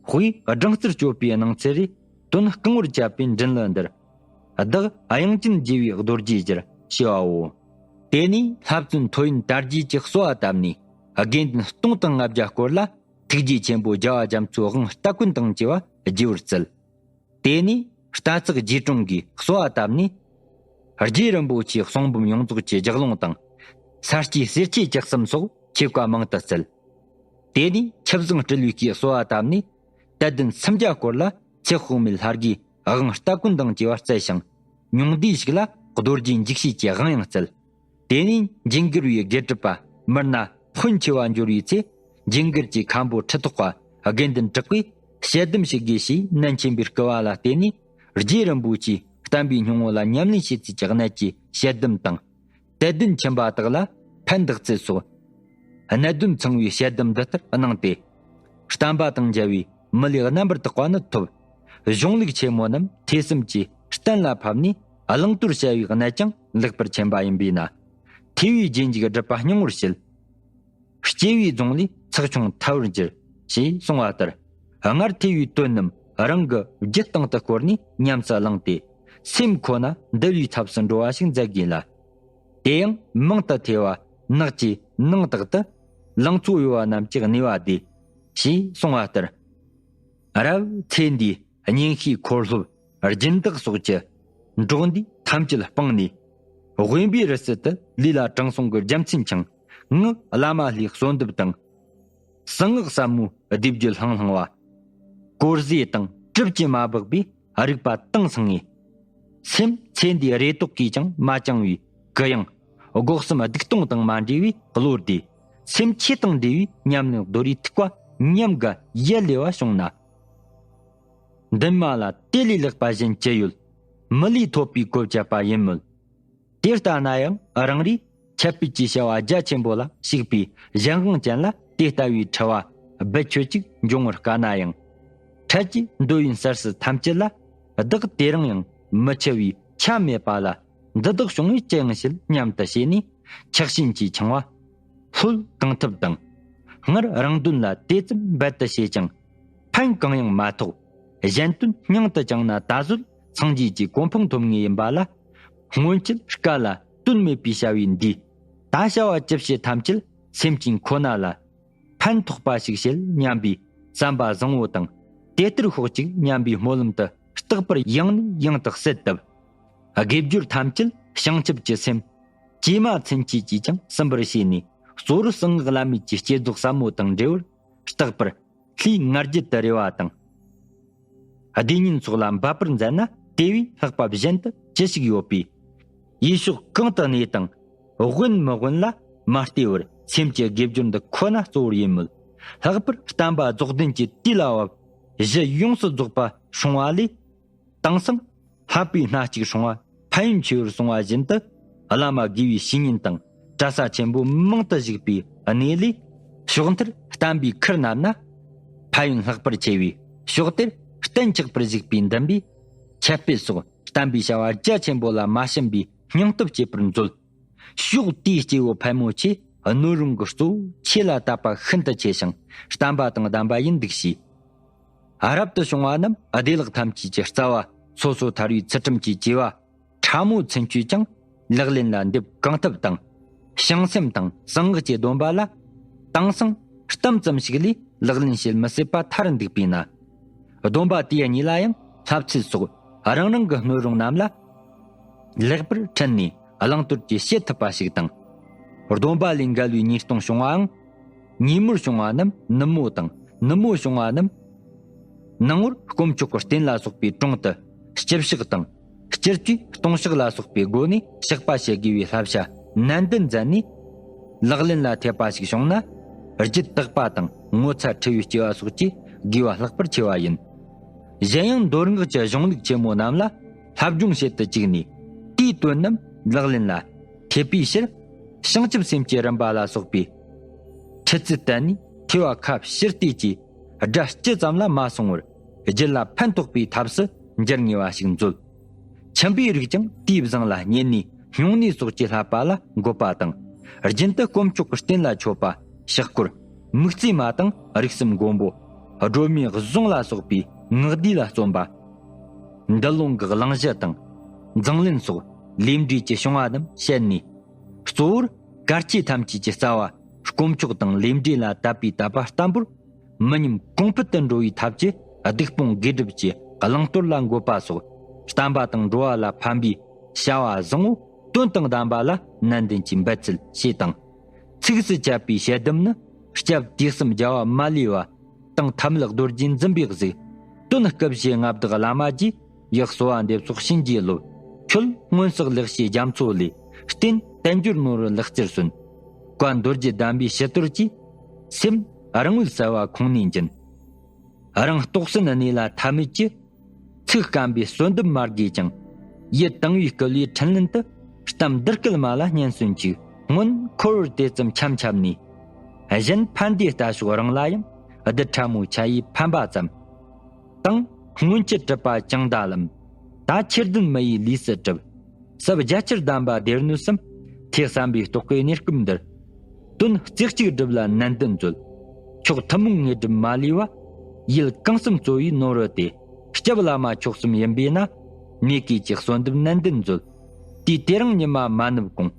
དཔེ་སྦྲང་རྩིར་སྤྱོད་པའི་སྣང་ཚུལ་རེ། དོན་སྐུ་ངོར་བཅད་པའི་མགྲིན་གླུ་འདིར། བདག་དབྱངས་ཅན་རྒྱལ་བའི་རྡོ་རྗེ་ཟེར་ཞེས་པའོ། དེ་ནས་ལྷ་བཙུན་ཐོ་ཡན་དར་རྒྱས་ཀྱིས་གསོལ་བ་བཏབ་ནས། དགེ་འདུན་སྟོང་དང་ལྔ་བརྒྱ་སྐོར་ལ། ཐུགས་རྗེ་ཆེན་པོ་རྒྱལ་བ་རྒྱ་མཚོའི་དབང་སྟ་གོན་དང་བཅས་པ་རྒྱས་པར་བསྩལ། དེ་ནས་རྟ་ཚག་རྗེས་དྲུང་གིས་གསོལ་བ་བཏབ་ནས། རྗེ་རིན་པོ་ཆེའི་གསུང་འབུམ་ཡོངས་རྫོགས་ཀྱི་ལྗགས་ལུང་དང་། ས་སྐྱའི་གསེར་ཆོས་བཅུ་གསུམ་སོགས་ཆོས་བཀའ་མང་དུ་སྩལ། དེ་ནས་ཆུ་བཟང་སྤྲུལ་བའི་སྐུས་གསོལ་བ་བཏབ་ནས། དད་ལྡན་སུམ་བརྒྱ་སྐོར་ལ་ཚེ་དཔག་མེད་ལྷ་དགེའི་དབང་སྟ་གོན་དང་བཅས་པ་སྩལ་ཞིང་། ཉུང་བསྡུས་ཤིག་ལ་རྡོ་རྗེ་འཇིགས་བྱེད་ཀྱི་དབང་ཡང་སྩལ། དེ་ནས་ཇིང་གུར་བའི་དགེ་སྒྲུབ་པ་མི་སྣ་ཕོན་ཆེ་བ་འབྱོར་བའི་ཚེ། ཇིང་གུར་གྱི་མཁན་པོ་ཁྲི་ཐོག་པ་དགེ་འདུན་གྲགས་པས་དཔྱད་གཏམ་ཞིག་དགོས་ཞེས་ནན་ཆེན་པོས་བསྐུལ་བ་ལ་བརྟེན་ནས། རྗེ་རིན་པོ་ཆེས་བསྟན་པའི་སྙིང་པོ་ལ་ཉམས་ལེན་བྱེད་ཚུལ་གྱི་གནད་ཀྱི་དཔྱད་གཏམ་དང་། དད་ལྡན་ཁྱིམ་པ་དག་ལ་ཕན་བདག་ཚུལ་སོགས། གནད་དོན་ཚང་བའི་དཔྱད་གཏམ་འདི་ལྟར་གནང་སྟེ། བསྟན་པ་དང་འབྲེལ་བའི་མི་ལུས་རྣམ་པར་དག་པ་ནི་ཐོབ། གཞུང་ལུགས་ཆེན་མོ་རྣམས་ཐོས་བསམ་གྱིས་གཏན་ལ་ཕབ་ནས་བླང་དོར་བྱ་བའི་གནད་ཀྱང་ལེགས་པར་མཁྱེན་པ་ཡིན་པས་ན། ཐོས་པའི་རྗེས་འཇུག་སྒྲུབ་པ་སྙིང་པོར་བྱེད། སྐྱེ་བོའི་རྫོང་ལས་ཚེགས་ཆུང་ཐལ་བར་འགྱུར། ཞེས་གསུངས་པ་ལྟར། སྔར་ཐོས་པའི་དོན་རྣམས་རང་གི་རྒྱུད་སྟེང་དུ་བསྐོར་ནས་ཉམས་སུ་བླངས་ཏེ། སེམས་ཁོ་ན་འདུལ་བའི་ཐབས་སུ་འགྲོ་བ་ཞིག་མཛད་དགོས་ལ། དེ་ཡང་མང་དུ་ཐོས་པ་ནགས་ཀྱི་ནང་དག་ཏུ། ལང་ཚོ་གཡོ་བ་རྣམས་ཀྱི་གནས་པ་བདེ། ཞེས་གསུངས་པ་ལྟར། རབ་ཚེ་འདིའི་གཉེན་བཤེས་འཁོར་སློབ་སྦྱིན་བདག་སོགས་ཀྱི་འགྲོགས་འདི་ཐམས་ཅད་སྤངས་ནས། དབེན་པའི་རི་སུལ་དུ་ལུས་ལ་དྲང་སྲོང་གི་རྒྱལ་མཚན་འཆང་། ངག་བླ་མ་ལྷའི་གསོལ་འདེབས་དང་། གསང་སྔགས་ཟབ་མོའི་སྡེབ་སྦྱོར་ལྷང་ལྷང་བ། དཀོར་ཟས་དང་གྲིབ་ཀྱིས་མ་སྦགས་པའི་རིག་པ་དྭངས་སང་ངེ། སེམས་ཚེ་འདིའི་རེ་དོགས་ཀྱིས་ཀྱང་མ་བཅིངས་པའི་གུ་ཡངས། སྒོ་གསུམ་སྡིག་སྟོང་དང་མ་འདྲེས་པའི་བློ་བདེ། སེམས་ཆོས་དང་འབྲེལ་བའི་ཉམས་ལེན་རྡོ་རིང་ཐིག་པ་ཉམས་དགའ་ཡལ་ལེ་བ་བྱུང་ན། འདུན་མ་ལ་དེ་ལས་ལེགས་པ་གཞན་ཅི་ཡོད། མི་ལུས་ཐོབ་པའི་གོ་ཆ་པ་ཡིན་མོད། དེ་ལྟ་ན་ཡང་རང་རེའི་ཁྱབ་སྤེལ་གྱི་བྱ་བ་རྒྱ་ཆེན་པོ་ལ་ཞུགས་པའི་གཞན་དབང་ཅན་ལ་དེ་ལྟ་བུའི་འཁྲུལ་བ་རྦད་ཆོད་ཅིག་འབྱུང་བར་དཀའ་ན་ཡང་། འཕྲལ་གྱི་འདོད་ཡོན་གསར་བསིལ་ཐམས་ཅད་ལ་བདག་དེ་རིང་ཡང་མི་འཆི་བའི་ཆ་མེད་པ་ལ། འདི་དག་བྱུང་བས་ཅི་ཡང་བྱེད་སྙམ་དུ་བྱས་ནས། ཆགས་ཞེན་གྱི་འཆིང་བ་སློལ་གང་ཐུབ་དང་། སྔར་རང་དོན་ལ་དེ་ཙམ་རྦད་དུ་བྱས་ཀྱང་། ཕན་གང་ཡང་མ་ཐོགས། གཞན་དོན་སྙིང་དུ་བཅངས་ན་ད་གཟོད་སངས་རྒྱས་ཀྱི་གོ་འཕང་ཐོབ་ངེས་ཡིན་པ་ལ། སྔོན་ཆད་དཀའ་ལ་དོན་མེད་པའི་བྱ་བའི་འདིས། ད་བྱ་བ་ཅི་བྱེད་ཐམས་ཅད་སེམས་ཅན་ཁོ་ན་ལ་ཕན་ཐོགས་པ་ཞིག་བྱེད་སྙམ་པའི་བསམ་པ་བཟང་བོ་དང་། དེ་ལྟར་ཤོག་ཅིག་སྙམ་པའི་སྨོན་ལམ་དུ་རྟག་པར་ཡང་ནས་ཡང་དུ་གསལ་བཏབ། དགེ་སྦྱོར་ཐམས་ཅད་བྱང་ཆུབ་ཀྱི་སེམས། ཇི་མ་ཚུན་ཆད་ཀྱིས་ཀྱང་ཟིན་པར་བྱས་ནས། གཙོ་བོར་གསང་སྔགས་བླ་མེད་ཀྱི་བསྐྱེད་རྫོགས་ཟབ་མོ་དང་འབྲེལ་བར་རྟག་པར་ལྷའི་ང་རྒྱལ་དུ་རེ་བ་དང་། སྡེ་གཉིས་ཚོགས་ལ་འབབ་པར་མཛད་ན་དེ་བས་ལྷག་པ་གཞན་དུ་ཅི་ཞིག་ཡོད་པས། ཡུལ་ཕྱོགས་གང་དུ་གནས་དང་དབེན་མི་དབེན་ལ་མ་ལྟོས་པར་སེམས་ཀྱི་དགེ་སྦྱོར་འདི་ཁོ་ན་གཙོ་བོར་ཡིན་མོད། ལྷག་པར་བསྟན་པ་རྫོགས་ལྡན་གྱི་དུས་ལ་བབ། གཞི་ཡོངས་སུ་རྫོགས་པ་བསྲུང་བ་ལས། དེང་སང་ལྷག་པའི་སྣ་གཅིག་སྲུང་བ་ཕན་ཡོན་ཆེ་བར་གསུངས་པ་བཞིན་དུ། བླ་མ་དགེ་བའི་བཤེས་གཉེན་དང་གྲྭ་ས་ཆེན་པོ་མང་དུ་བཞུགས་པའི་གནས་ལས། ཕྱོགས་མཐར་བསྟན་པའི་ཁུར་བསྣམས་ན། ཕན་ཡོན་ལྷག་པར་ཆེ་བའི་ཕྱོགས་དེར་གཏན་ཆགས་པར་བཞུགས་པའི་འདུན་པས། ཆད་སྤེལ་སོགས་བསྟན་པའི་བྱ་བ་རྒྱ་ཆེན་པོ་ལ་མ་ཞུམ་པའི་སྙིང་སྟོབས་བསྐྱེད་པར་མཛོད། ཕྱོགས་དེའི་སྐྱེ་བོ་ཕལ་མོ་ཆེ་སྣོད་རུང་གི་གཙོ་བོ་ཆོས་ལ་དད་པ་ཤིན་ཏུ་ཆེ་ཞིང་བསྟན་པ་དང་ལྡན་པ་ཡིན་འདུག་ཞེས། རབ་ཏུ་བྱུང་བ་རྣམས་བདེ་བླག་ཐམས་ཅད་ཀྱི་རྩ་བ་སོ་སོ་ཐར་བའི་ཚུལ་ཁྲིམས་ཀྱི་བཅས་པ་ཕྲ་མོ་ཚུན་ཆོད་ཀྱང་ལག་ལེན་ལ་འདེབས་གང་ཐུབ་དང་། བྱང་སེམས་དང་གསང་སྔགས་ཀྱི་སྡོམ་པ་ལ་དེང་སང་གཏམ་ཙམ་ཞིག་ལས་ལག་ལེན་བྱེད་མི་སྲིད་པ་ཐར་འདུག་པས་ན། སྡོམ་པ་དེ་གཉིས་ལ་ཡང་ལྷབ་ཚུལ་སོགས་རང་རང་གི་སྣོད་རུང་རྣམས་ལ་ལེགས་པར་ཁྲིད་ནས་བླང་དོར་གྱི་བྱེད་ཐུབ་པ་ཞིག་དང་ སྡོམ་པ་ལས་འགལ་བའི་ཉེས་ལྟུང་བྱུང་བའང་། ཉེས་མོལ་བྱུང་བ་རྣམས་ནུབ་མོ་དང་ནུབ་མོ་བྱུང་བ་རྣམས། ནང་ངོར་དཀོན་མཆོག་གི་རྟེན་ལ་སོགས་པའི་དྲུང་དུ་སྤྱི་བཤགས་དང་། སྤྱིར་གྱིས་ལྟུང་བཤགས་ལ་སོགས་པའི་སྒོ་ནས་བཤགས་པ་བྱེད་དགོས་པའི་བསླབ་བྱ་ནན་ཏན་མཛད་ནས། ལག་ལེན་ལ་ཐེབས་པ་ཞིག་བྱུང་ན། རྒྱུད་དག་པ་དང་ངོ་ཚ་ཁྲེལ་བའི་སྐྱེ་བ་སོགས་ཀྱི་དགོས་པ་ལྷག་པར་ཆེ་བ་ཡིན། གཞན་ཡང་མདོ་སྔགས་ཀྱི་གཞུང་ལུགས་ཆེན་མོ་རྣམས་ལ་བསླབ་སྦྱོང་བྱེད་དུ་བཅུག་ནས། དེའི་དོན་རྣམས་ལག་ལེན་ལ་ཐེབས་པའི་ཕྱིར། བྱང་ཆུབ་སེམས་ཀྱི་རིམ་པ་ལ་སོགས་པའི་ཁྲིད་ཚུལ་བསྟན་ནས། ཐོས་པ་ཁ་ཕྱིར་བལྟས་ཀྱི་སྒྲ་སྤྱི་ཙམ་ལ་མ་སོང་བར། རྒྱུད་ལ་ཕན་ཐོགས་པའི་ཐབས་སུ་འགྱུར་ངེས་པ་ཞིག་མཛོད། ཁྱིམ་པའི་རིགས་ཀྱང་དེའི་བཟང་ལ་བསྙེན་གནས་སྨྱུང་གནས་སོགས་ཀྱི་བསླབ་པ་ལ་འགོད་པ་དང་། རྒྱུན་དུ་དཀོན་མཆོག་གི་རྟེན་ལ་མཆོད་པ། ཕྱག་སྐོར། དམིགས་བརྩེ་མ་དང་རིགས་གསུམ་མགོན་པོ། སྒྲོལ་མའི་གཟུངས་ལ་སོགས་པའི་ངག་བཟླས་ལ་བརྩོན་པ། འདུལ་ལུང་གི་གླེང་གཞི་དང་། མཛངས་བླུན་སོགས་ལས་འབྲས་ཀྱི་བྱུང་བ་རྣམས་བཤད་ནས། གཙོ་བོར་གར་ཆེ་ཐམས་ཅད་ཀྱི་རྩ་བ་དཀོན་མཆོག་དང་ལས་འབྲས་ལ་དད་པའི་དད་པ་བརྟན་པོར། མི་ཉམས་གོང་འཕེལ་དུ་འགྲོ་བའི་ཐབས་ཀྱི་སྡིག་སྤོང་དགེ་སྒྲུབ་ཀྱི་བླང་དོར་ལ་འགོད་པ་སོགས། བསྟན་པ་དང་འགྲོ་བ་ལ་ཕན་པའི་བྱ་བ་བཟང་བོ་དོན་དང་ལྡན་པ་ལ་ནན་ཏན་གྱིས་འབད་རྩོལ་ཞེས་དང་། ཚིགས་སུ་བཅད་པའི་ཞལ་གདམས་ནི། སྐྱབས་དུས་གསུམ་རྒྱལ་བ་མ་ལུས་པ། དང་ཐབས་མེད་རྡོ་རྗེ་འཛིན་པའི་གཟིགས། དོན་སྐུ་བཞིའི་མངའ་བདག་བླ་མ་རྗེ། ཡག་གསོལ་བ་འདེབས་སོགས་བྱིན་གྱིས་རློབས། ཁྱོད་སྔོན་བསགས་ལེགས་བཤད་རྒྱ་མཚོ་ལས། རྟེན་བསྟན་འགྱུར་ནོར་བུ་ལག་རྩེར་སོན། བཀའ་མདོ་རྒྱུད་གདམས་པའི་ཕྱི་དོར་གྱིས། སེམས་རང་ངོས་གསལ་བ་ཁོང་ནས་འབྱིན། རང་རྟོགས་ཟིན་གནས་ལ་ཐ་མལ་གྱི། ཚིག་སྐམ་པའི་གསོལ་འདེབས་མ་དགོས་ཀྱང་། ཡིད་དང་བའི་སྐུལ་བའི་འཕྲིན་ལན་དུ། གཏམ་འདི་སྐད་མ་ལ་སྙན་གསོན་ཅིག། སྔོན་འཁོར་བར་དེ་ཙམ་འཁྱམས་འཁྱམས་ནས། གཞན་ཕན་བདེའི་ལྟ་ཕྱོགས་རང་ལ་ཡང་། རྡུལ་ཕྲ་མོའི་ཆ་ཡིས་ཕན་པ་ཙམ། དང་སྔོན་ཆད་གྲུབ་པ་ཅང་ད་ལམ། ད་ཁྱེར་བདུན་མི་ཡི་ལུས་སུ་གྲུབ། ཟབ་རྒྱ་ཆེར་གདམས་པ་སྡེ་སྣོད་གསུམ། ཐོས་བསམ་པའི་རྟོག་གེའི་གནས་སྐབས་འདིར། དོན་རྩེ་གཅིག་སྒྲུབ་ལ་ནན་ཏན་མཛོད། མཆོག་ཐུན་མོང་དངོས་གྲུབ་མ་ལུས་པ། ཡུལ་གང་གསུམ་གཙོ་བོའི་ནོར་བུ་སྟེ། སྐྱབས་བླ་མ་མཆོག་གསུམ་ཡིན་པས་ན། མེད་དགུས་ཀྱི་གསོལ་འདེབས་ནན་ཏན་མཛོད། དུས་དེ་རིང་ཉི་མ་མ་ནུབ་གོང་།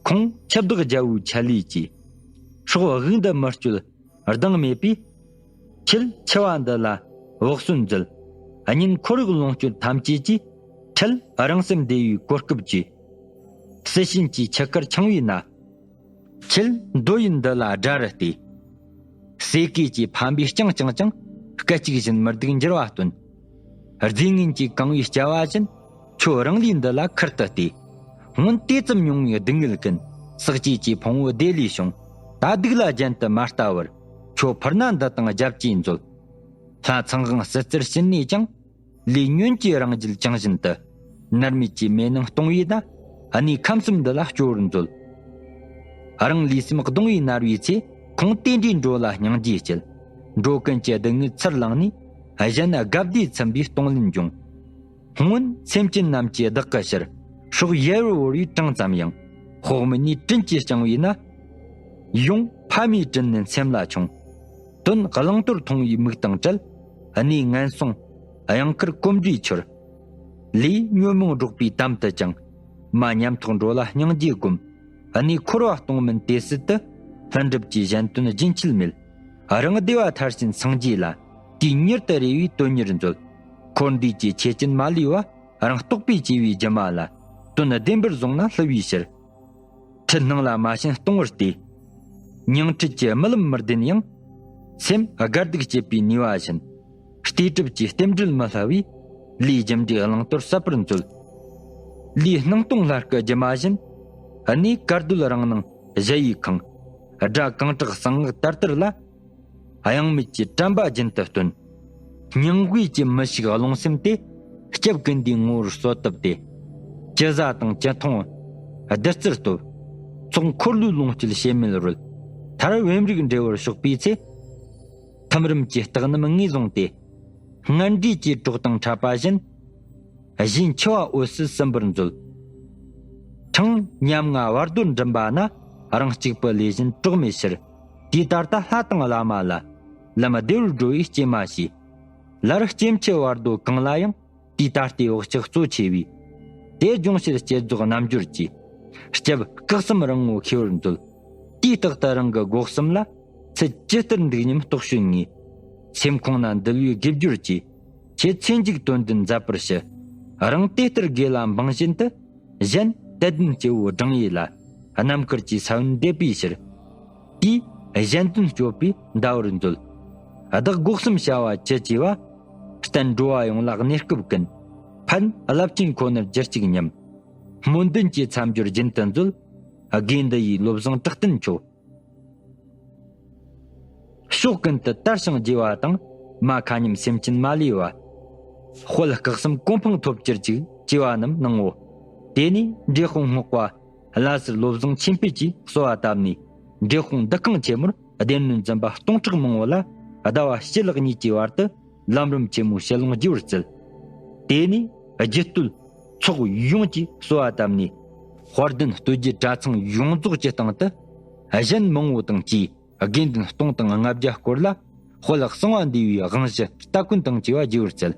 ཁོང་ཁྱབ་བདག་རྒྱལ་པོའི་ཆད་ལུས་ཀྱིས། སྲོག་དབུགས་འདི་མི་གཅོད་གདེང་མེད་པས། ཁྱེད་འཆི་བ་འདི་ལ་བག་ཟོན་མཛོད། གཉེན་འཁོར་གཡོག་ལོངས་སྤྱོད་ཐམས་ཅད་ཀྱིས། འཕྲལ་རང་སེམས་བདེ་བའི་གོ་སྐབས་ཀྱིས། སྲི་ཞུན་གྱི་ཆུ་ཁར་འཕྱང་བའི་ན། ཁྱེད་འདོད་ཡོན་འདི་ལ་དགྲ་རུ་སྟེ། ཟས་གོས་ཀྱིས་ཕན་པའི་རྐྱང་རྐྱང་ཀྱང་། སྐད་ཅིག་བཞིན་མི་སྡུག་འགྱུར་བ་སྟོན། རྫས་ངན་གྱིས་གང་བའི་སྐྱ་བ་བཞིན། ཁྱོད་རང་ལུས་འདི་ལ་ཁུར་དུ་སྟེ། སྔོན་དེ་ཙམ་མྱོང་བའི་སྡུག་བསྔལ་ཀུན། ཟག་བཅས་ཀྱི་ཕུང་བོ་བདེ་ལས་བྱུང་། ད་སྡུག་ལ་གཞན་དུ་མ་ལྟ་བར། ཁྱོད་ཕུར་ན་འདི་དང་རྒྱབ་ཀྱིས་མཛོད། ལྷ་ཚངས་དབང་སྲིད་རྩེར་ཕྱིན་ནས་ཀྱང་། ལས་ཉོན་གྱི་རང་རྒྱུད་ཅང་བཞིན་དུ། མནར་མེད་ཀྱི་མེ་ནང་ལྟུང་བས་ན། གནས་ཁམས་གསུམ་འདི་ལ་སྐྱོ་བར་མཛོད། རང་ལུས་སེམས་གདུང་བས་མནར་བའི་ཚེ། ཁོང་དེ་འདྲའི་འགྲོ་ལ་སྙིང་རྗེ་སྐྱེད། འགྲོ་ཀུན་གྱི་སྡུག་བསྔལ་ཚུར་བླངས་ནས། གཞན་དགའ་བདེས་ཚིམ་པའི་གཏོང་ལེན་འབྱུང་། སྔོན་སེམས་ཅན་རྣམས་ཀྱི་བདག་གི་ཕྱིར། སྲོག་ཡལ་བར་བོར་བའི་གྲངས་ཙམ་ཡང་། དཔག་མེད་ནས་དྲིན་གྱིས་བསྐྱངས་པས་ན། ཡོང་ཕ་མའི་དྲིན་ནི་སེམས་ལ་ཆུང་། དོན་བླང་དོར་མཐོང་བའི་མིག་དང་བྲལ། གནས་ངན་སོང་གཡང་དཀར་གོམ་འདྲིས་འཆོར། ལས་ཉོན་མོངས་སྒྲོགས་པའི་དམ་དུ་བཅངས། མ་ཉམས་རྟོགས་འགྲོ་ལ་སྙིང་རྗེ་བསྒོམ། གནས་འཁོར་བ་སྟོང་མིན་དེ་སྲིད་དུ། ལྷུན་གྲུབ་ཀྱི་གཞན་དོན་རྒྱུན་ཆད་མེད། རང་བདེ་བ་མཐར་ཕྱིན་སངས་རྒྱས་ལ། དུས་མྱུར་དུ་རེ་བའི་དོན་གཉེར་མཛོད། འཁོར་འདས་ཀྱི་ཆོས་ཅན་མ་ལུས་པ། རང་རྟོགས་པས་བཅོས་པའི་སྒྱུ་མ་ལ། དོན་བདེན་པར་བཟུང་ན་བསླུ་བའི་ཕྱིར། ཁྲིད་སྣང་ལ་མ་ཞེན་ལྟུང་བར་སྟེ། ཉིང་ཁྲིད་ཀྱི་རྨི་ལམ་མི་བདེན་ཡང་། སེམས་དགའ་སྡུག་སྐྱེད་པའི་ནུས་པ་བཞིན། ལྟོས་གྲུབ་ཀྱི་རྟེན་འབྲེལ་མི་བསླུ་བས། ལས་རྒྱུ་འབྲས་བླང་དོར་གསལ་བར་མཛོད། ལས་སྣང་སྟོང་ལྷ་སྐུ་སྒྱུ་མ་བཞིན། གནས་གར་སྡོད་རང་སྣང་གཞལ་ཡས་ཁང་། སྒྲ་གང་གྲགས་གསང་སྔགས་དར་དར་ལ། གཡེང་མེད་ཀྱི་དྲན་པ་རྒྱུན་དུ་སྟོན། སྙིང་དབུས་ཀྱི་མི་ཤིགས་རླུང་སེམས་དེ། སྐྱབས་ཀུན་འདུས་ངོ་བོར་གསོལ་བཏབ་སྟེ། ཅི་ཟ་དང་ཅི་འཐུང་བདུད་རྩིར་གཏོད། ཚོགས་འཁོར་ལོའི་ལོངས་སྤྱོད་བྱེད་མེད་རོལ། མཐར་བེམ་རིག་འབྲས་བུར་ཕྱོགས་པའི་ཚེ། ཐིམ་རིམ་གྱི་རྟགས་རྣམས་ངོས་བཟུང་སྟེ། ངན་འབྲས་ཀྱི་གྲོགས་དང་འཕྲད་པ་བཞིན། གཞན་འཆི་བ་འོད་གསལ་ཟིན་པར་མཛོད། ཕྲེང་ཉམ་ང་བར་དོར་འགྲིམ་པ་ན། རང་གཅིག་པུ་ལས་གཞན་གྲོགས་མེད་ཕྱིར། དེ་ལྟར་ད་ལྷ་དང་བླ་མ་ལ། ལམ་བདེ་བར་འགྲོ་བའི་སྐྱེལ་མ་བྱས། ལར་སྐྱེ་འཆི་བར་དོ་གང་ལ་ཡང་། དེ་ལྟ་སྟེ་བག་ཆགས་གཙོ་ཆེ་བས། དེ་སྦྱོང་ཕྱིར་བསྐྱེད་རྫོགས་རྣལ་འབྱོར་གྱིས། སྐྱབས་སྐུ་གསུམ་རང་ངོ་ཤེས་པར་མཛོད། དུས་རྟག་ཏུ་རང་གི་སྒོ་གསུམ་ལ། ཚུལ་ཇི་ལྟར་འདུག་སྙམ་རྟོག་དཔྱོད་ངེས། སེམས་ཁོང་ན་འདུལ་བའི་དགེ་སྦྱོར་གྱིས། ཁྱེད་ཚེ་མཇུག་དོན་ལྡན་མཛད་པར་ཞུ། རང་དེ་ལྟར་དགེ་ལ་འབངས་བཞིན་དུ། གཞན་དད་ལྡན་སྐྱེ་བོ་བགྲང་ཡས་ལ། རྣམ་དཀར་གྱི་ས་བོན་འདེབས་པའི་ཕྱིར། དེས་གཞན་དོན་སྤྱོད་པའི་ཟླ་བར་མཛོད། བདག་སྒོ་གསུམ་བྱ་བ་ཇི་བྱས་པ། བསྟན་འགྲོ་བ་ཡོངས་ལ་གནས་སྐབས་ཀུན། ཕན་རླབས་ཆེན་ཁོ་ནར་གྱུར་ཅིག་སྙམ། སྨོན་འདུན་གྱི་མཚམས་སྦྱོར་རྒྱུན་དུ་མཛོད། དགེ་འདི་ཡི་བློ་བཟང་གྲགས་བརྟན་མཆོག། ཕྱོགས་ཀུན་ཏུ་དར་ཞིང་རྒྱས་པ་དང་། མ་མཁའ་མཉམ་སེམས་ཅན་མ་ལུས་པ། དཔལ་སྐུ་གསུམ་གོ་འཕང་ཐོབ་གྱུར་ཅིག་ཅེས་པ་རྣམས་གནང་ངོ་། དེ་ནས་འབྲས་སྤུངས་སྔགས་པ་བླ་ཟུར་བློ་བཟང་ཆོས་འཕེལ་གྱིས་གསོལ་བ་བཏབ་ནས། འབྲས་སྤུངས་འདུ་ཁང་ཆེན་མོར་སྡེ་སྣོད་འཛིན་པ་སྟོང་ཕྲག་མང་བོ་ལ་ཟླ་བ་ཕྱེད་ལྷག་གཉིས་ཀྱི་བར་དུ་ལམ་རིམ་ཆེན་མོའི་དཔྱད་ལོང་བགྱི་བར་བསྩལ། དེ་ནས་རྒྱུད་སྟོད་ཚོགས་ཡོངས་ཀྱིས་གསོལ་བ་བཏབ་ནས། དཔལ་ལྡན་སྟོད་རྒྱུད་གྲྭ་ཚང་ཡོངས་རྫོགས་ཀྱི་སྟེང་དུ་གཞན་མང་བོ་དང་བཅས། དགེ་འདུན་སྟོང་དང་ལྔ་བརྒྱ་སྐོར་ལ་དཔལ་གསང་བ་འདུས་པའི་དབང་བཞི་སྟ་གོན་དང་བཅས་པ་བགྱི་བར་བསྩལ།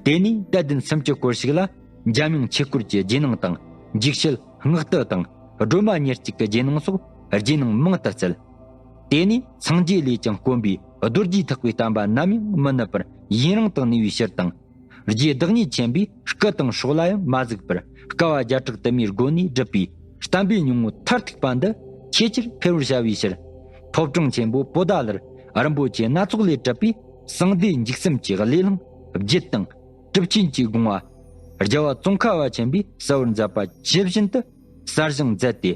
དེ་ནས་དད་ལྡན་སུམ་ཅུ་སྐོར་ཞིག་ལ་འཇམ་དབྱངས་ཆོས་སྐོར་གྱི་རྗེས་གནང་དང་། འཇིགས་བྱེད་སྔགས་བཏུ་དང་སྒྲོལ་མ་ཉེར་གཅིག་གི་རྗེས་གནང་སོགས་རྗེས་གནང་མང་དུ་བསྩལ། དེ་ནས་སངས་རྒྱས་ལས་ཀྱང་དཀོན་པའི་རྡོ་རྗེ་ཐེག་པའི་བསྟན་པ་ནམ་ཡང་མི་ནུབ་པར་ཡུན་རིང་དུ་གནས་པའི་ཕྱིར་དང་། རྗེ་བདག་ཉིད་ཆེན་པོས་སྐུ་དང་སྲོག་ལ་ཡང་མ་གཟིགས་པར། དཀའ་བ་བརྒྱ་ཕྲག་དུ་མའི་སྒོ་ནས་བསྒྲུབས་པའི་བསྟན་པའི་སྙིང་པོ་མཐར་ཐུག་པ་འདི་ཆེས་ཆེར་འཕེལ་བར་བྱ་བའི་ཕྱིར། ཕོ་བྲང་ཆེན་པོ་པོ་ཏཱ་ལར་རིན་པོ་ཆེ་སྣ་ཚོགས་ལས་གྲུབ་པའི་གསང་བདེ་འཇིགས་གསུམ་གྱི་གླེགས་བམ་བརྒྱད་དང་། གྲུབ་ཆེན་གྱི་དགོངས་པ་རྒྱལ་བ་ཙོང་ཁ་པ་ཆེན་པོས་གསལ་བར་མཛད་པ་ཇི་བཞིན་དུ་གསར་བཞེངས་མཛད་དེ།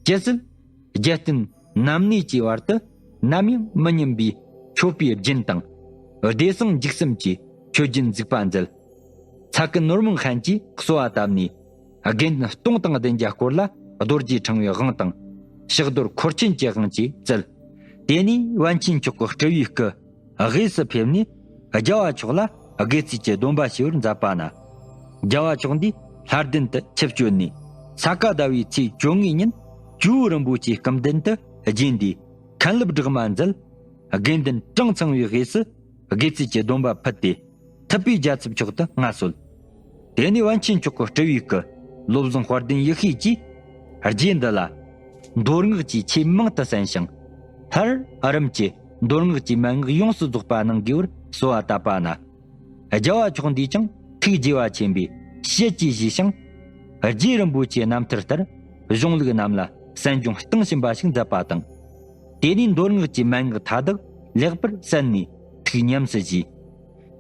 ཇི་སྲིད་རྒྱལ་བསྟན་ནམ་གནས་ཀྱི་བར་དུ་ནམ་ཡང་མི་ཉམས་པའི་མཆོད་པའི་རྒྱུན་དང་། བདེ་གསང་འཇིགས་གསུམ་གྱི་མཆོད་རྒྱུན་འཛུགས་པ་མཛད། ཚ་ཀི་ནོར་མང་ཧན་གྱིས་གསོལ་བ་བཏབ་ནས། དགེ་འདུན་སྟོང་དང་བདུན་བརྒྱ་སྐོར་ལ་རྡོ་རྗེ་ཕྲེང་བའི་དབང་དང་། ཕྱག་རྡོར་འཁོར་ཆེན་གྱི་དབང་བཅས་བསྩལ། དེ་ནས་པཎ་ཆེན་མཆོག་གི་སྤྲུལ་བའི་སྐུ་དབུས་སུ་ཕེབས་ནས། རྒྱལ་བ་མཆོག་ལ་དགེ་ཚུལ་གྱི་སྡོམ་པ་ཞུ་བར་མཛད་པ་ན། རྒྱལ་བ་མཆོག་འདིས་ལྷ་ལྡན་དུ་ཆིབས་བསྐྱོད་ནས། ས་ག་ཟླ་བའི་ཚེས་བཅོ་ལྔའི་ཉིན་ཇོ་བོ་རིན་པོ་ཆེའི་སྐུ་མདུན་དུ་རྗེས་འདེད་མཁན་སློབ་སྦྲགས་མ་མཛད། དགེ་འདུན་གྲངས་ཚང་བའི་དབུས་སུ་དགེ་ཚུལ་གྱི་སྡོམ་པ་ཕུལ་ཏེ། ཐུབ་པའི་རྒྱལ་ཚབ་མཆོག་ཏུ་མངའ་གསོལ། དེ་ནས་པཎ་ཆེན་མཆོག་གི་སྤྲུལ་བའི་སྐུ་བློ་བཟང་དཔལ་ལྡན་ཡེ་ཤེས་ཀྱིས་རྗེ་འདི་ལ་མདོ་སྔགས་ཀྱི་ཆོས་མང་དུ་གསན་ཞིང་། སླར་རིམ་གྱིས་མདོ་སྔགས་ཀྱི་མན་ངག་ཡོངས་སུ་རྫོགས་པ་གནང་དགོས་པར་གསོལ་བ་བཏབ་པ་ན། རྒྱལ་བ་མཆོག་འདིས་ཀྱང་ཐུགས་དགྱེས་པ་ཆེན་པོས་ཞལ་གྱིས་བཞེས་ཤིང་། རྗེ་རིན་པོ་ཆེའི་རྣམ་ཐར་ལྟར་གཞུང་ལུགས་རྣམས་ལ་གསན་སྦྱོང་གཏིང་ཟབ་པ་ཞིག་མཛད་པ་དང་། དེ་ནས་མདོ་སྔགས་ཀྱི་མན་ངག་མཐའ་དག་ལེགས་པར་གསན་ནས་ཐུགས་ཉམས་སུ་བཞེས།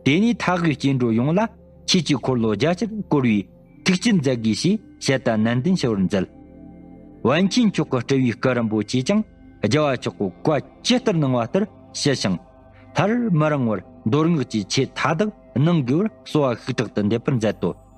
དེ་ནས་མཐའ་དབུས་སྐྱེ་འགྲོ་ཡོངས་ལ་ཆོས་ཀྱི་འཁོར་ལོ་རྒྱ་ཆེར་བསྐོར་བའི་ཐུགས་བསྐྱེད་མཛད་དགོས་ཞེས་ཞལ་ཏ་ནན་ཏན་ཞུ་བར་མཛད། པཎ་ཆེན་མཆོག་གི་སྤྲུལ་བའི་སྐུ་རིན་པོ་ཆེས་ཀྱང་རྒྱལ་བ་མཆོག་གི་བཀའ་ཇི་ལྟར་གནང་བ་ལྟར་ཞུ་ཞིང་། སླར་མི་རིང་བར་མདོ་སྔགས་ཀྱི་ཆོས་མཐའ་དག་གནང་དགོས་པར་གསོལ་བ་ཤུགས་དྲག་ཏུ་འདེབས་པར་མཛད་དོ།